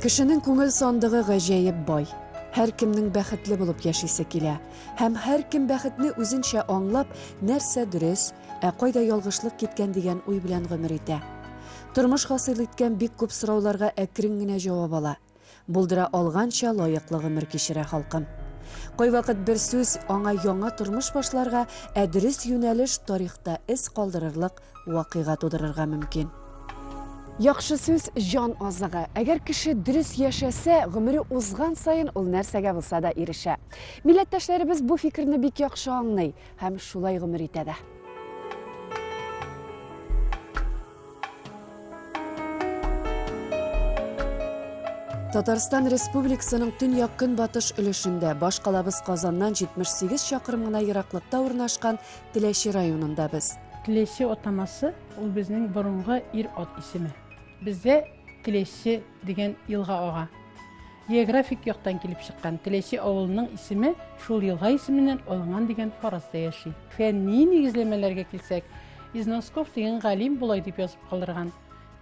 Кешенең күңел сандыгы гаҗәеп бай. Һәркемнең бәхетле булып яшисе килә. Һәм һәркем бәхетне үзенчә аңлап, нәрсә дөрес, ә кайда ялгышлык киткән дигән уй белән гомер итә. Тормыш хасил иткән бик күп сорауларга әкрен генә җавап ала. Булдыра алганча лаеклы гомер кичерә халкым. Кайвакыт бер сүз аңа яңа тормыш башларга, ә дөрес юнәлеш тарихта эз калдырырлык вакыйга тудырырга мөмкин. Яхшы сүз җан азыгы. Әгәр кеше дөрес яшәсә, гомере узган саен ул нәрсәгә булса да ирешә. Милләттәшләребез бу фикерне бик яхшы аңлый һәм шулай гомер итә дә. Татарстан Республикасының төньяк-көнбатыш өлешендә, башкалабыз Казаннан 78 чакрым гына ераклыкта урнашкан Теләче районында без. Теләче атамасы ул безнең борынгы ир-ат исеме. Бездә Теләче дигән елга ага. Географик яктан килеп чыккан Теләче авылының исеме шул елга исеменнән алынган дигән фараз да яши. Фәнни нигезләмәләргә килсәк, Износков дигән галим болай дип язып калдырган: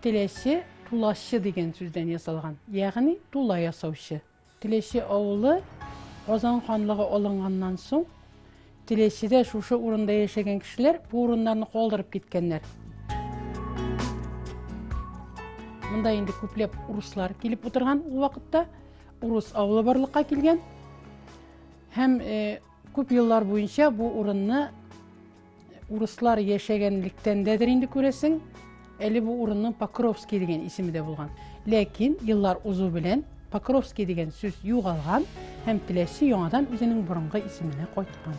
Теләче тулачы дигән сүздән ясалган, ягъни тула ясаучы. Теләче авылы Казан ханлыгы алынганнан соң, Теләчедә шушы урында яшәгән кешеләр бу урыннарны калдырып киткәннәр. Монда инде күпләп урыслар килеп утырган ул вакытта. Урыс авылы барлыкка килгән. Һәм э, күп еллар буенча бу урынны урыслар яшәгәнлектән дәдер инде күрәсең, әле бу урынның Покровский дигән исеме дә булган. Ләкин еллар узу белән Покровский дигән сүз югалган һәм Теләче яңадан үзенең борынгы исеменә кайткан.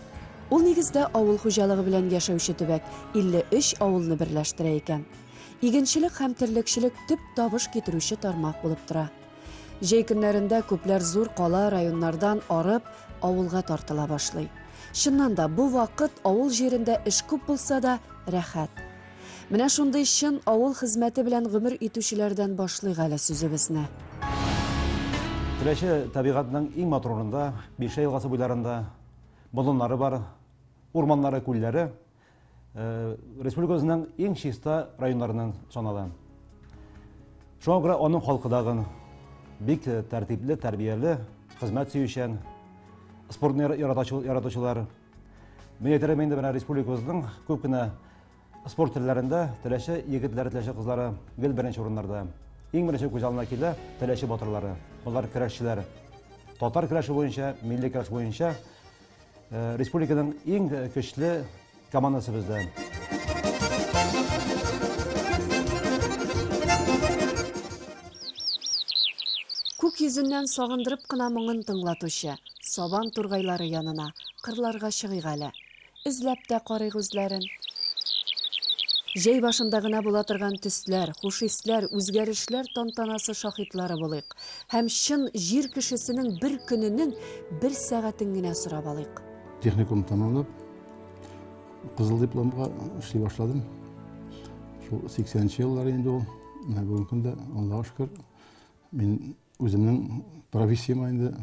Ул нигездә авыл хуҗалыгы белән яшәүче төбәк, 53 авылны берләштерә икән. Игенчелек һәм терлекчелек төп табыш китерүче тармак булып тора. Җәй көннәрендә күпләр зур кала, районнардан арып, авылга тартыла башлый. Чыннан да, бу вакыт авыл җирендә эш күп булса да, рәхәт. Менә шундый чын авыл хезмәте белән гомер итүчеләрдән башлыйк әле сүзебезне. Теләче табигатьнең иң матур урынында, Билшә елгасы буйларында, болыннары бар, урманнары, күлләре. Э, республикабызның иң чиста районнарыннан санала. Шуңа күрә аның халкы дагын бик тәртипле, тәрбияле, хезмәт сөючән, спортны яратучылар. Мин әйтер инде менә республикабызның күп кенә спорт төрләрендә Теләче егетләре, Теләче кызлары гел беренче урыннарда. Иң беренче күз алдына килә Теләче батырлары. Алар көрәшчеләр. Татар көрәше буенча, милли көрәш буенча э, республиканың иң көчле командасы бездә. Күк йөзеннән сагындырып кына моңын тыңлатучы сабан тургайлары янына, кырларга чыгыйк әле. Эзләп тә карыйк үзләрен. Җәй башында гына була торган төсләр, хуш исләр, үзгәрешләр тантанасы шаһитлары булыйк һәм чын җир кешесенең бер көненең бер сәгатен генә сорап алыйк. Техникум тәмамлап, кызыл дипломга эшли башладым. Шул 80 еллар инде ул. Менә бүгенге көндә, Аллага шөкер, мин үземнең профессияма инде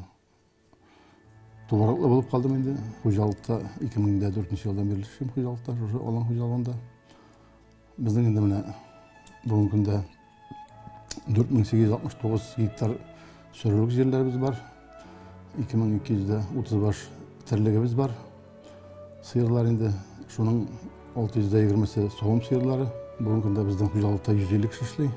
товарлы булып калдым инде. Хуҗалыкта 2004 елдан бирле эшлим хуҗалыкта, шушы алан хуҗалыгында. Безнең инде менә бүгенге көндә 4869 гектар сөрүлек җирләребез бар. 2230 баш терлегебез бар. Сыерлар инде шуның 620-се савым сыерлары. Бүгенге көндә безнең хуҗалыкта 150 кеше эшли.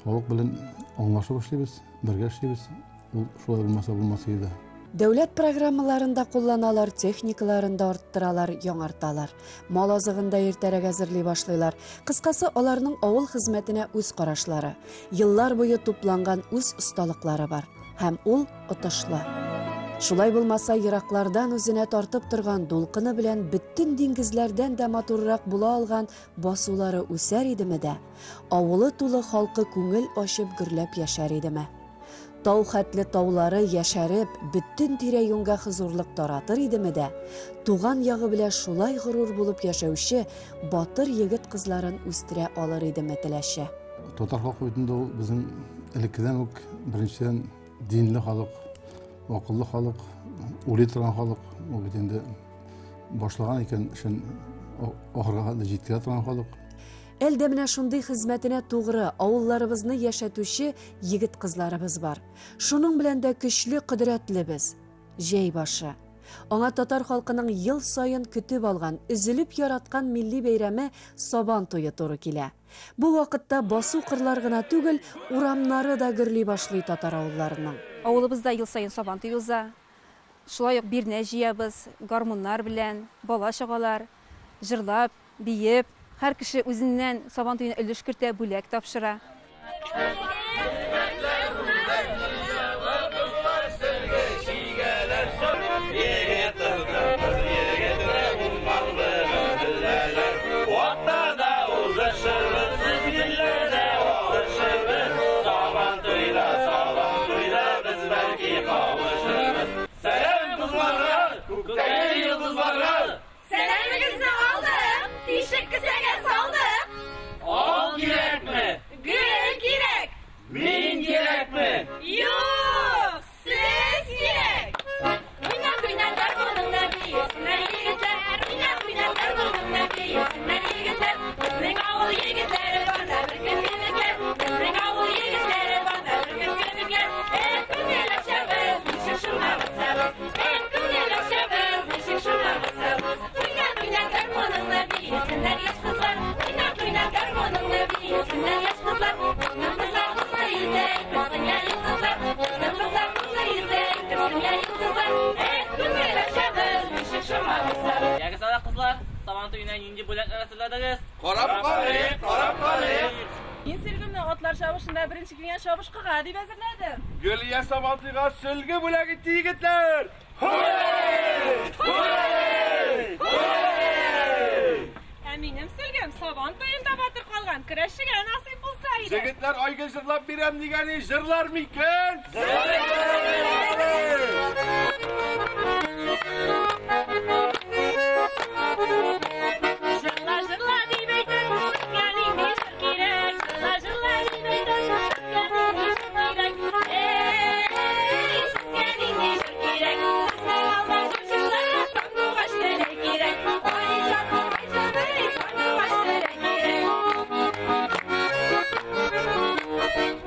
Халык белән аңлашып эшлибез, бергә эшлибез. Ул шулай булмаса булмас иде. Дәүләт программаларын да кулланалар, техникаларын да арттыралар, яңарталар. Мал азыгын да иртәрәк әзерли башлыйлар. Кыскасы, аларның авыл хезмәтенә үз карашлары, еллар буе тупланган үз осталыклары бар. Һәм ул отышлы. Шулай булмаса, ераклардан үзенә тартып торган дулкыны белән бөтен диңгезләрдән дә матуррак була алган басулары үсәр идеме дә, авылы тулы халкы күңел ачып гөрләп яшәр идеме? Тау хәтле таулары яшәреп, бөтен тирә-юньгә хозурлык таратыр идеме дә, туган ягы белән шулай горур булып яшәүче батыр егет кызларын үстерә алыр идеме Теләче? Татар халкы бит инде ул безнең элеккедән үк беренчедән динле халык, акыллы халык, уйлый торган халык. Ул бит инде башлаган икән эшен ахырга хәтле җиткерә торган халык. Әлдә менә шундый хезмәтенә тугры, авылларыбызны яшәтүче егет-кызларыбыз бар. Шуның белән дә көчле, кодрәтле без. Җәй башы. Аңа татар халкының ел саен көтеп алган, өзелеп яраткан милли бәйрәме Сабан туе туры килә. Бу вакытта басу-кырлар гына түгел, урамнары да гөрли башлый татар авылларының. Авылыбызда ел саен Сабан туе уза. Шулай ук бирнә җыябыз, гармуннар белән, бала-чагалар, җырлап, биеп, һәр кеше үзеннән Сабан туена өлеш кертә, бүләк тапшыра. Сәламегезне алдык, тишек кесәгә салдык. Ал кирәкме? Гөл кирәк. Мин кирәкме? Юк, сез кирәк. Уйнап, уйнап, гармуныңны биесеннәр егетләр. Уйнап, уйнап, гармуныңны биесеннәр егетләр. Безнең авыл егетләре бар да бөркет кебекләр. Безнең авыл егетләре бар да бөркет кебекләр. Эх, күңел ачабыз, ничек шуңа басабыз. Эх, күңел ачабыз, ничек шуңа басабыз. Уйнап, уйнап, гармуныңны биесеннәр яшь кызлар. Уйнап, уйнап, гармуныңны биесеннәр яшь кызлар. Безнең кызлар нурлы йөзле, әйтерсең лә йолдызлар. Безнең кызлар нурлы йөзле, әйтерсең лә йолдызлар. Эх, күңел ачабыз, ничек шуңа басабыз. Ягез ала, кызлар, Сабан туена нинди бүләкләр әзерләдегез? Карап карыйк, карап карыйк. Мин сөлгемне атлар чабышында беренче килгән чабышкыга дип әзерләдем. Гөлия Сабантуйга сөлге бүләк итте, егетләр. Hurray! Hurray! Hurray! Ә минем сөлгем Сабан туенда батыр калган көрәшчегә насыйп булса иде. Егетләр, Айгөл җырлап бирәм дигәне җырлар микән? Җырла, җырла дип әйтәсез, сезгә нинди җыр кирәк? Җырла, җырла дип әйтәсез, сезгә нинди җыр кирәк? Эй, сезгә нинди җыр кирәк? Сезнең алда җырчыларга сандугач теле кирәк. Ай җаным, ай җаным, сандугач теле кирәк.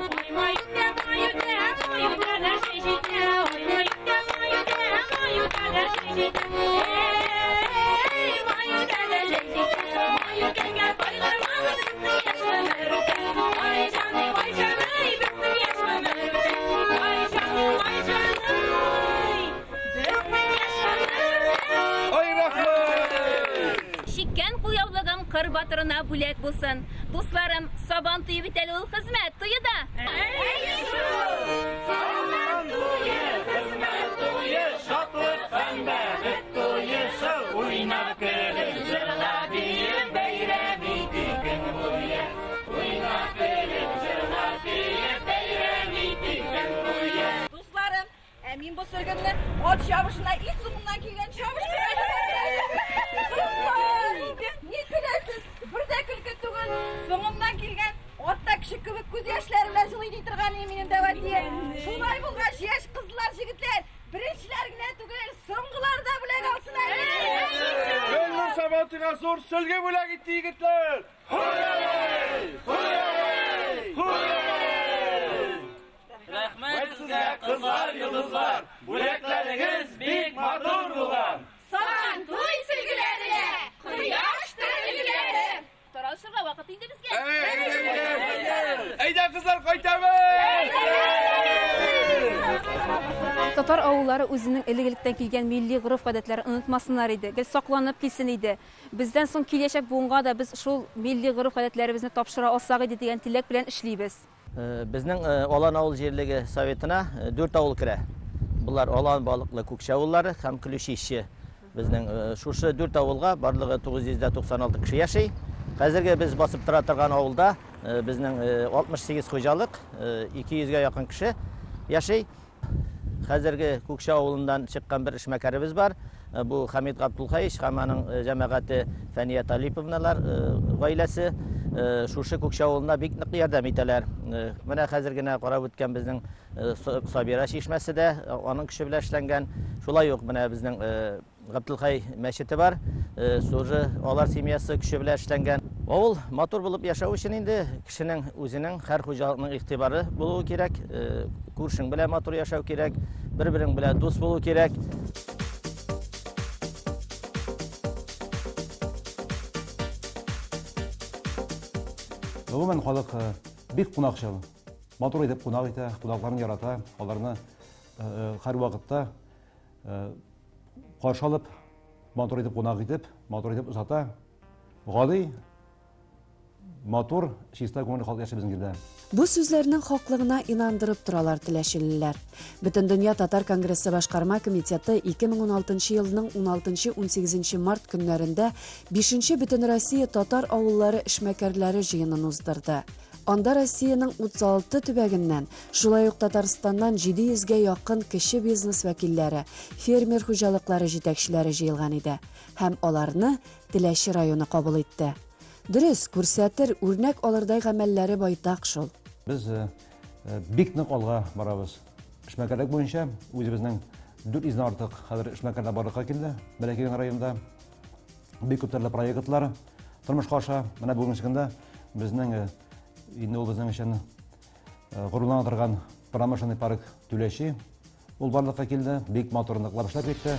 Ой, маюта, маюта, маюта, нәрсә җитә? Ой, маюта, маюта, маюта, нәрсә җитә? Эй, маюта, нәрсә җитә? Маюкәнгә кайгырмагыз, безнең яшь гомер үтә. Ай җаным, ай җаным, безнең яшь гомер үтә. Ай җаным, ай җаным, безнең яшь гомер үтә. Ай рәхмәт! Чиккән кулъяулыгым кыр батырына бүләк булсын. Дусларым, Сабан туе бит әле ул хезмәт туе да. Сабан туе, хезмәт туе, шатлык һәм бәхет туе, шул уйнап көлеп, җырлап биеп, бәйрәм итик көн буе. Уйнап көлеп, җырлап биеп, бәйрәм итик көн буе. Дусларым, ә мин бу сөлгемне ат чабышына иң соңыннан килгән чабышкыга Дуслар, ни көләсез? Бер дә көлке түгел. Соңыннан килгән атта кеше кебек күз яшьләре белән җылый ди торган минем дәвәтием. Шулай булгач, яшь кызлар, җегетләр, беренчеләр генә түгел, соңгылар да бүләк алсын әле. Гөлнур Сабантуйга зур сөлге бүләк итте, егетләр. Hurray! Hurray! Hurray! Рәхмәт сезгә, кызлар, йолдызлар. Бүләкләрегез бик матур булган. Сабан туй сөлгеләре дә, кояш өлгеләре. Таралышырга вакыт инде безгә. Әйдә, кызлар, кайтабыз! Татар авыллары үзенең элек-электән килгән милли гореф-гадәтләрен онытмасыннар иде, гел сакланып килсен иде. Бездән соң киләчәк буынга да без шул милли гореф-гадәтләребезне тапшыра алсак иде дигән теләк белән эшлибез. Безнең Алан авыл җирлеге советына 4 авыл керә. Булар Алан, Балыклы, Күкчә авыллары һәм Ключище. Безнең шушы 4 авылга барлыгы 996 кеше яши. Хәзерге без басып тора торган авылда безнең 68 хуҗалык, 200гә якын кеше яши. Хәзерге Күкчә авылыннан чыккан бер эшмәкәребез бар. Бу Хамид Габдулхаевич һәм аның җәмәгате Фәния Талиповналар гаиләсе шушы Күкчә авылына бик нык ярдәм итәләр. Менә хәзер генә карап үткән безнең Сабира чишмәсе дә аның көче белән эшләнгән. Шулай ук менә безнең Габдулхай мәчете бар. Сужы алар семьясы көче белән эшләнгән. Авыл матур булып яшәү өчен инде кешенең үзенең, һәр хуҗалыкның игътибары булуы кирәк, күршең белән матур яшәү кирәк, бер-берең белән дус булу кирәк. Гомумән, халык бик кунакчыл. Матур итеп кунак итә, кунакларын ярата, аларны һәрвакытта каршы алып, матур итеп кунак итеп, матур итеп озата. Гади, матур, чиста күңелле халык яши безнең җирдә. Бу сүзләрнең хаклыгына инандырып торалар теләчелеләр. Бөтендөнья татар конгрессы башкарма комитеты 2016 елның 16-18 март көннәрендә бишенче Бөтенроссия татар авыллары эшмәкәрләре җыенын уздырды. Анда Россиянең 36 төбәгеннән, шулай ук Татарстаннан 700 гә якын кече бизнес вәкилләре, фермер хуҗалыклары җитәкчеләре җыелган иде һәм аларны Теләче районы кабул итте. Дөрес, күрсәтер, үрнәк алырдай гамәлләре байтак шул. Без бик нык алга барабыз. Эшмәкәрлек буенча үзебезнең 400 дән артык хәзер эшмәкәрләр барлыкка килде бәләкәй генә районда. Бик күп төрле проектлар тормышка аша. Менә бүгенге көндә безнең инде ул безнең өчен горурлана торган промышленный парк Түләчи Ул барлыкка килде, бик матур ныклап эшләп китте.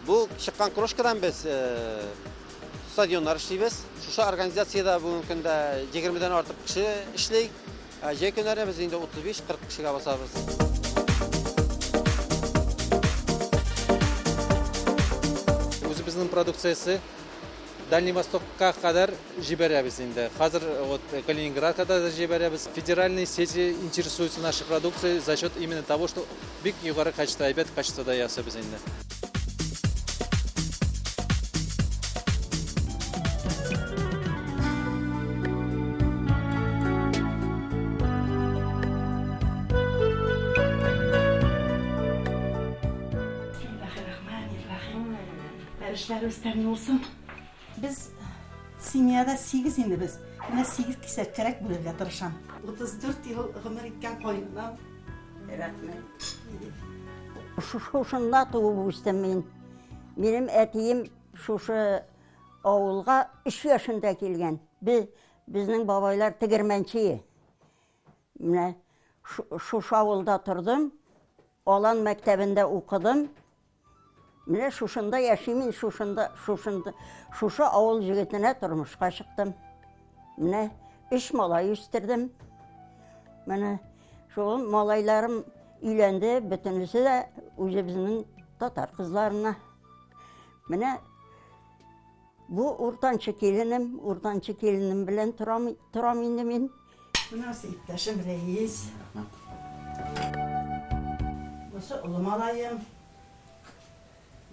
Бу чыккан крошкадан без стадионнар эшлибез. Шушы организациядә бүгенге көндә 20-дән артык кеше эшли. Җәй көннәрендә без инде 35-40 кешегә басабыз. Үзебезнең продукциясе Дальний Востокка кадәр җибәрәбез инде. Хәзер вот Калининградка да җибәрәбез. Федеральные сети интересуются нашей продукцией за счет именно того, что бик югары качество, әйбәт качествода ясыйбыз инде. Эшләребез тәмле булсын. Без семьяда 8 инде без. Менә 8 кисәккәрәк бүлергә тырышам. 34 ел гомер иткән каенанам. Рәхмәт. Шушында туып үстем мин. Минем әтием шушы авылга 3 яшендә килгән. Без, безнең бабайлар тегермәнче. Менә шушы авылда тордым. Алан мәктәбендә укыдым. Менә шушында яшим мин, шушында, шушында, шушы авыл җегетенә тормышка чыктым. Менә өч малай үстердем. Менә шул малайларым өйләнде, бөтенесе дә үзебезнең татар кызларына. Менә Бу уртанчы киленем, уртанчы киленем белән торам, торам инде мин. Менә иптәшем Рәис. Бусы олы малаем.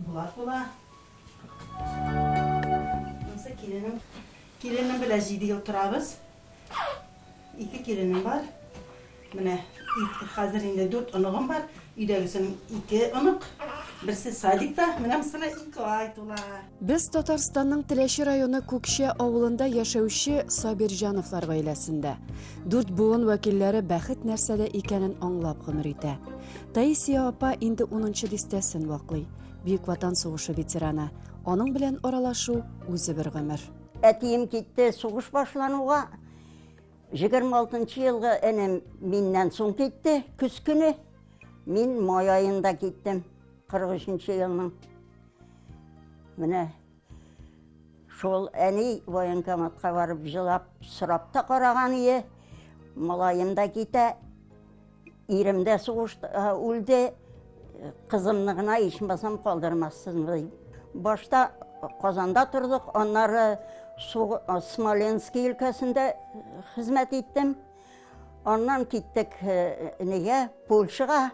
Булат була. Монысы киленем. Киленем белән 7 ел торабыз. Ике киленем бар. Менә хәзер инде дүрт оныгым бар. Өйдәгесенең ике онык. Берсе садикта, менә монысына 2 ай тула. Без Татарстанның Теләче районы Күкчә авылында яшәүче Сабирҗановлар гаиләсендә. Дүрт буын вәкилләре бәхет нәрсәдә икәнен аңлап гомер итә. Таисия апа инде унынчы дистәсен ваклый. Бөек Ватан сугышы ветераны. Аның белән аралашу үзе бер гомер. Әтием китте сугыш башлануга. 26 нчы елгы энем миннән соң китте, көз көне. Мин май аенда киттем, 43 нче елның. Менә шул әни военкоматка барып җылап сорап та караган ие. Малаем да китә, Ирем дә сугышта үлде, кызымны гына ичмасам калдырмассызмы дип. Башта Казанда тордык, аннары Смоленский өлкәсендә хезмәт иттем. Аннан киттек нигә? Польшага.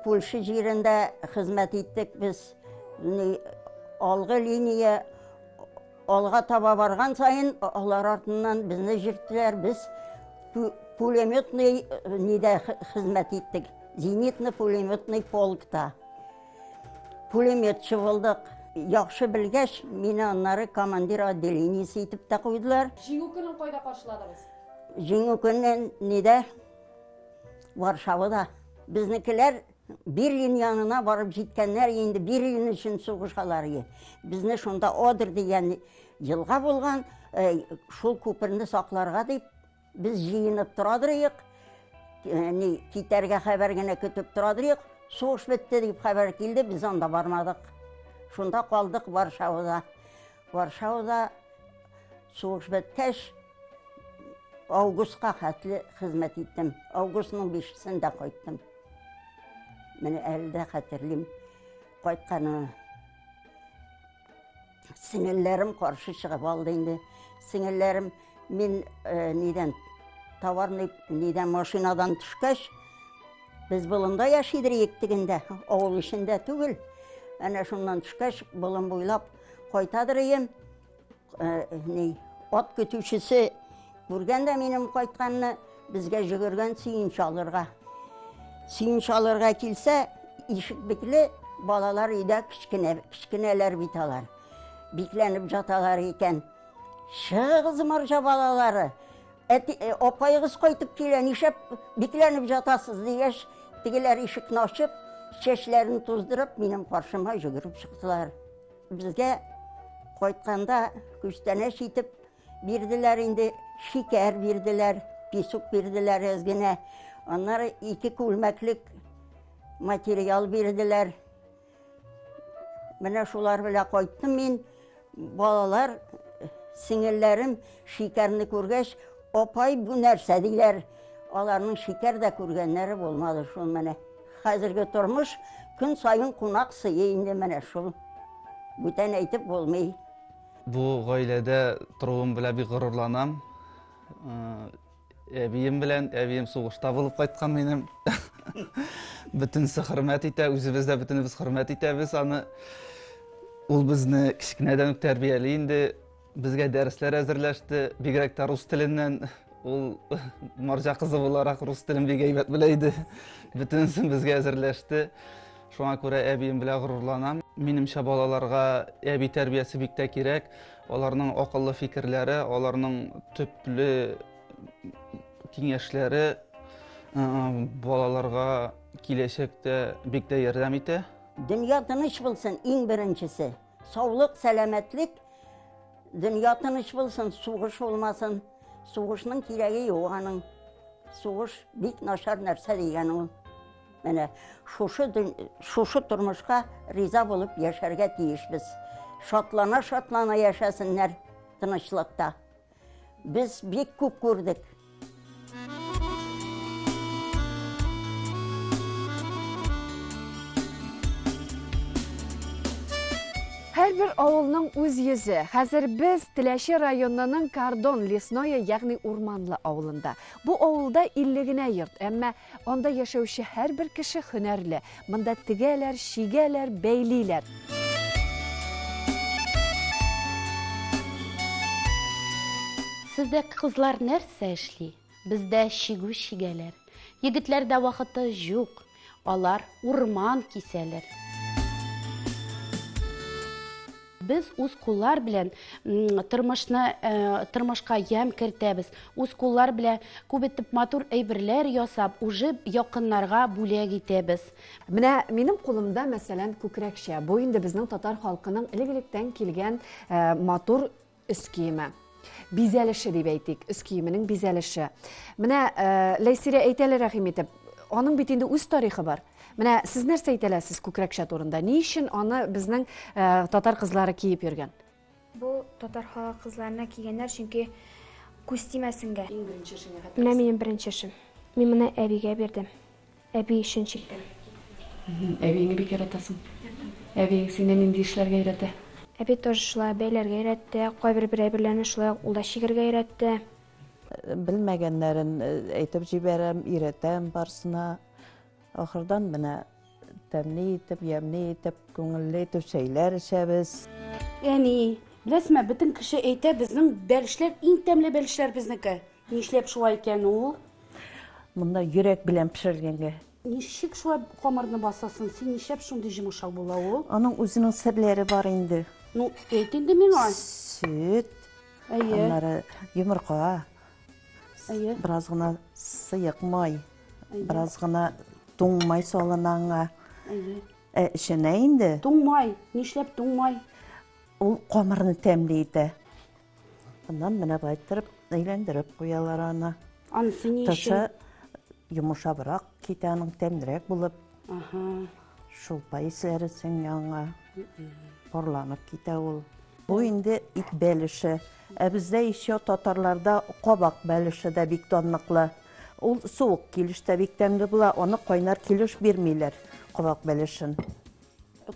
Польша җирендә хезмәт иттек без. Алгы линия Алга таба барган саен алар артыннан безне җирттеләр. Без пулеметный нидә хезмәт иттек. Зенитно-пулеметный полкта. Пулеметчы булдык. Яхшы белгәч, мине аннары командир отделениесе итеп тә куйдылар. Җиңү көнен кайда каршыладыгыз? Җиңү көнен нидә? Варшавада. Безнекеләр Берлин янына барып җиткәннәр инде, Берлин өчен сугышалар. Безне шунда Одер дигән елга булган, э, шул күперне сакларга дип без җыенып торадырыек. Э, ни китәргә хәбәр генә көтеп торадырыек. Сугыш бетте дип хәбәр килде, без анда бармадык. Шунда калдык Варшавада. Варшавада сугыш беткәч, августка хәтле хезмәт иттем. Августның бишесендә кайттым. Менә әле дә хәтерлим кайтканны. Сеңелләрем каршы чыгып алды инде. Сеңелләрем мин э, нидән товарный нидән машинадан төшкәч, без болында яшидер идек тегендә, авыл эчендә түгел. Әнә шуннан төшкәч, болын буйлап кайтадыр идем. Э, ни, ат көтүчесе күргән дә минем кайтканны, безгә җөгергән сөенче алырга. Сөенче алырга килсә, ишек бикле, балалар өйдә кечкенә, кечкенәләр бит алар. Бикләнеп жаталар икән. Чыгыгыз, марҗа балалары. Әти, э, апаегыз кайтып килә, нишләп бикләнеп жатасыз дигәч, тегеләр ишекне ачып, чәчләрен туздырып, минем каршыма йөгереп чыктылар. Безгә кайтканда күчтәнәч итеп бирделәр инде, шикәр бирделәр, песок бирделәр әз генә. Аннары ике күлмәклек материал бирделәр. Менә шулар белән кайттым мин. Балалар, сеңелләрем шикәрне күргәч, апай бу нәрсә диләр. Аларның шикәр дә күргәннәре булмады шул менә. Хәзерге тормыш көн саен кунак сые инде менә шул. Бүтән әйтеп булмый. Бу гаиләдә торуым белән бик горурланам. Әбием белән, әбием сугышта булып кайткан минем. Бөтенесе хөрмәт итә, үзебез дә бөтенебез хөрмәт итәбез аны. Ул безне кечкенәдән үк тәрбияли инде. Безгә дәресләр әзерләште, бигрәк тә рус теленнән. Ул марҗа кызы буларак рус телен бик әйбәт белә иде. Бөтенесен безгә әзерләште. Шуңа күрә әбием белән горурланам. Минемчә, балаларга әби тәрбиясе бик тә кирәк. Аларның акыллы фикерләре, аларның төпле киңәшләре балаларга киләчәктә бик тә ярдәм итә. Дөнья тыныч булсын, иң беренчесе. Саулык, сәламәтлек, дөнья тыныч булсын, сугыш булмасын. Сугышның кирәге юк аның. Сугыш бик начар нәрсә дигән ул. Менә шушы, шушы тормышка риза булып яшәргә тиешбез. Шатлана-шатлана яшәсеннәр тынычлыкта. Без бик күп күрдек. Һәрбер авылның үз йөзе. Хәзер без Теләче районының Кордон лесное, ягъни урманлы авылында. Бу авылда 50 генә йорт, әмма анда яшәүче һәрбер кеше һөнәрле. Монда тегәләр, чигәләр, бәйлиләр. Сездә кызлар нәрсә эшли? Бездә чигү чигәләр. Егетләрдә вакыты җук. Алар урман кисәләр. Без үз куллар белән тормышны, э, тормышка ямь кертәбез. Үз куллар белән күп итеп матур әйберләр ясап, уже якыннарга бүләк итәбез. Менә минем кулымда, мәсәлән, күкрәкчә. Бу инде безнең татар халкының элек-электән килгән э, матур өс киеме. Бизәлеше дип әйтик, өс киеменең бизәлеше. Менә э, Ләйсирә әйтә әле рәхим итеп, аның бит инде үз тарихы бар. Менә сез нәрсә әйтә аласыз күкрәкчә турында? Ни өчен аны безнең э, татар кызлары киеп йөргән? Бу татар халык кызларына кигәннәр, чөнки күз тимәсенгә. Иң беренче эшеңә хәтерлисең? Менә минем беренче эшем. Мин моны әбигә бирдем. Әби өчен чиктем. Әбиеңне бик яратасың. Әбиең сине нинди эшләргә өйрәтә? Әби тоже шулай бәйләргә өйрәтте, кайбер бер әйберләрне шулай ук ул да чигергә өйрәтте. Белмәгәннәрен әйтеп җибәрәм, өйрәтәм барысына. Ахырдан менә тәмле итеп, ямьле итеп, күңелле итеп чәйләр эчәбез. Әни, беләсезме, бөтен кеше әйтә, безнең бәлешләр иң тәмле бәлешләр безнеке. Нишләп шулай икән ул? Монда йөрәк белән пешерелгәнгә. Ничек шулай камырны басасың? Син нишләп шундый җомышак була ул? Аның үзенең серләре бар инде. Ну, әйт инде миңа. Сөт. Әйе. Аннары йомырка. Әйе. Бераз гына сыек май. Әйе. Бераз гына Туңмай салына аңа. Ә эченә инде. Туңмай, нишләп туңмай? Ул камырны тәмле итә. Аннан менә болай иттереп әйләндереп куялар аны. Анысы ни өчен? Тышы йомшабрак китә, аның тәмлерәк булып. Ага. Шулпа исләре сеңә аңа. Парланып китә ул. Бу инде ит бәлеше. Ә бездә еще татарларда кабак бәлеше дә бик данлыклы. Ул суык килеш тә бик тәмле була, аны кайнар килеш бирмиләр кабак бәлешен.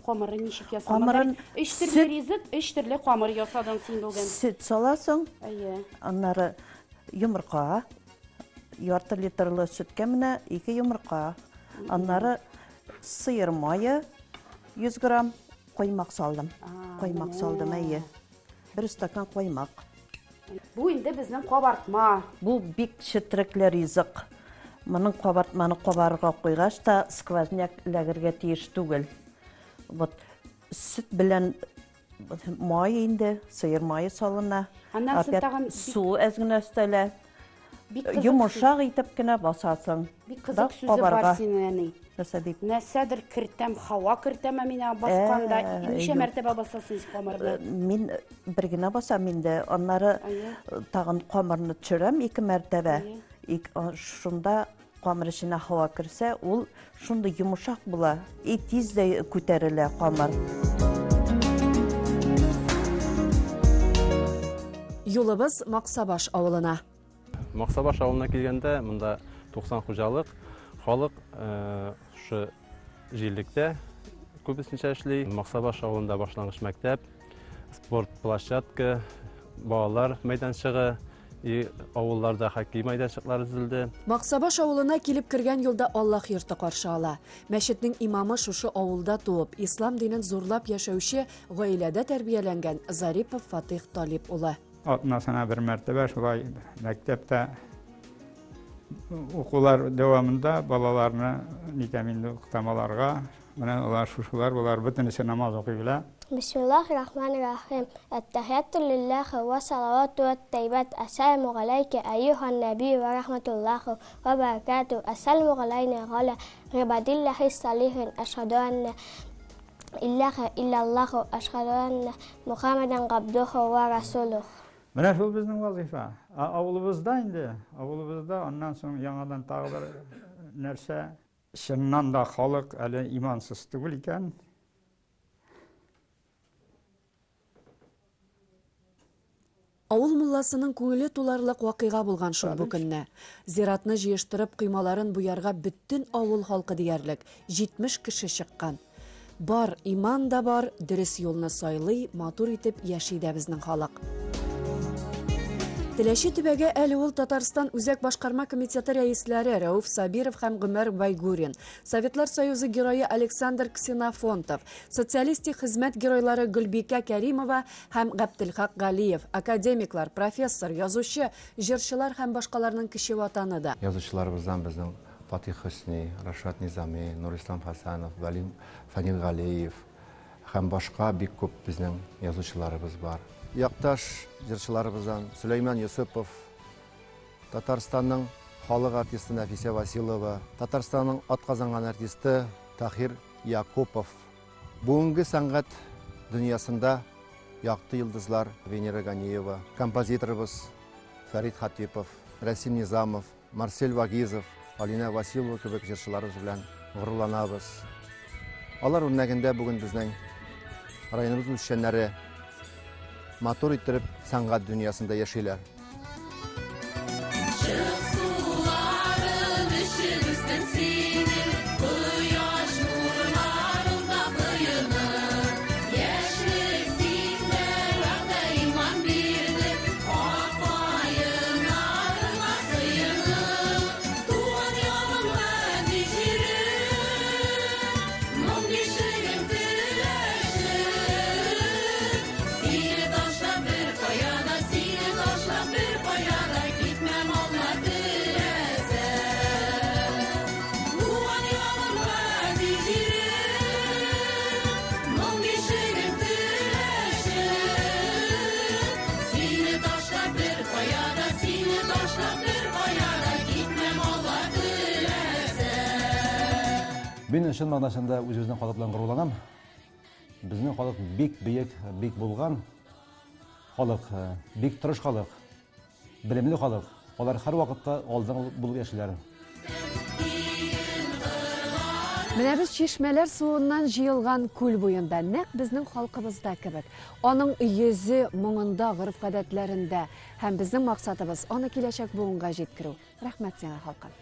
Камырын ничек ясалган? Камырын Өч төрле ризык, өч төрле камыр ясадың син бүген. Сөт саласың. Әйе. Аннары йомырка, ярты литрлы сөткә менә 2 йомырка. Аннары сыер мае 100 грамм, каймак салдым. Каймак салдым, әйе. Бер стакан каймак. Бу инде безнең кабартма. Бу бик четерекле ризык. Моның кабартманы кабарырга куйгач та сквозняк эләгергә тиеш түгел. Вот сөт белән май инде, сыер мае салына. Аннан соң Опять тагын бик су әз генә өстәлә. Бик кызык Йомшак сүз. итеп кенә басасың. Бик кызык Да сүзе бар кабарга. синең, әни. Нәрсә дип? Нәрсәдер кертәм, һава кертәм, ә мин басканда ничә Юк. мәртәбә басасың син камыр белән? Мин бер генә басам инде, аннары тагын камырны төшерәм 2 мәртәбә. Шунда камыр эченә һава керсә, ул шундый йомшак була, и тиз дә күтәрелә камыр. Юлыбыз Максабаш авылына. Максабаш авылына килгәндә, монда 90 хуҗалык, халык шушы җирлектә күбесенчә эшли. Максабаш авылында башлангыч мәктәп, спорт площадка, балалар мәйданчыгы, и авылларда хоккей мәйданчыклары төзелде. Максабаш авылына килеп кергән юлда Аллаһ йорты каршы ала. Мәчетнең имамы шушы авылда туып, ислам динен зурлап яшәүче гаиләдә тәрбияләнгән Зарипов Фатих Талип улы. Атнасына бер мәртәбә шулай мәктәптә укулар дәвамында балаларны нитәм инде укытамаларга. Менә алар шушылар, болар бөтенесе намаз укый белә. Бисмиллахир-рахманир-рахим. Әттәхияту лиллахи ва салавату ат-тайбат. Ассаламу алейка айюхан наби ва рахматуллахи ва баракату. Ассаламу алейна ва аля ибадиллахи салихин. Ашхаду анна илляха иллаллаху, ашхаду анна Мухаммадан абдуху ва расулух. Менә шул безнең вазифа. Авылыбызда инде, авылыбызда аннан соң яңадан тагы бер нәрсә. Чыннан да халык әле имансыз түгел икән. Авыл мулласының күңеле туларлык вакыйга булган шул бу көнне. Зиратны җыештырып, коймаларын буярга бөтен авыл халкы диярлек 70 кеше чыккан. Бар, иман да бар, дөрес юлны сайлый, матур итеп яши дә безнең халык. Теләче төбәге әле ул Татарстан Үзәк башкарма комитеты рәисләре Рәүф Сабиров һәм Гомәр Байгурин, Советлар Союзы герое Александр Ксенофонтов, социалистик хезмәт геройлары Гөлбикә Кәримова һәм Габделхак Галиев, академиклар, профессор, язучы, җырчылар һәм башкаларның кече ватаны да. Язучыларыбыздан безнең Фатих Хөсни, Рашат Низами, Нурислам Хасанов, Валим Фанил Галиев һәм башка бик күп безнең язучыларыбыз бар. Якташ җырчыларыбыздан Сөләйман Йосыпов, Татарстанның халык артисты Нәфисә Василова, Татарстанның атказанган артисты Тахир Якупов. Бүгенге сәнгать дөньясында якты йолдызлар Венера Ганиева, композиторыбыз Фәрит Хатипов, Рәсим Низамов, Марсель Вагизов, Алина Василова кебек җырчыларыбыз белән горурланабыз. Алар үрнәгендә бүген безнең районыбыз үзешчәннәре матур иттереп сәнгать дөньясында яшиләр. Сине ташлап бер кая да, сине ташлап Мин чын мәгънәсендә үзебезнең халык белән горурланам. Безнең халык бик бөек, бик булган халык, бик тырыш халык, белемле халык. Алар һәрвакытта алдынгы булып яшиләр. Менә без чишмәләр суыннан җыелган күл буенда, нәкъ безнең халкыбызда кебек. Аның йөзе моңында, гореф-гадәтләрендә. Һәм безнең максатыбыз аны киләчәк буынга җиткерү. Рәхмәт сиңа, халкым.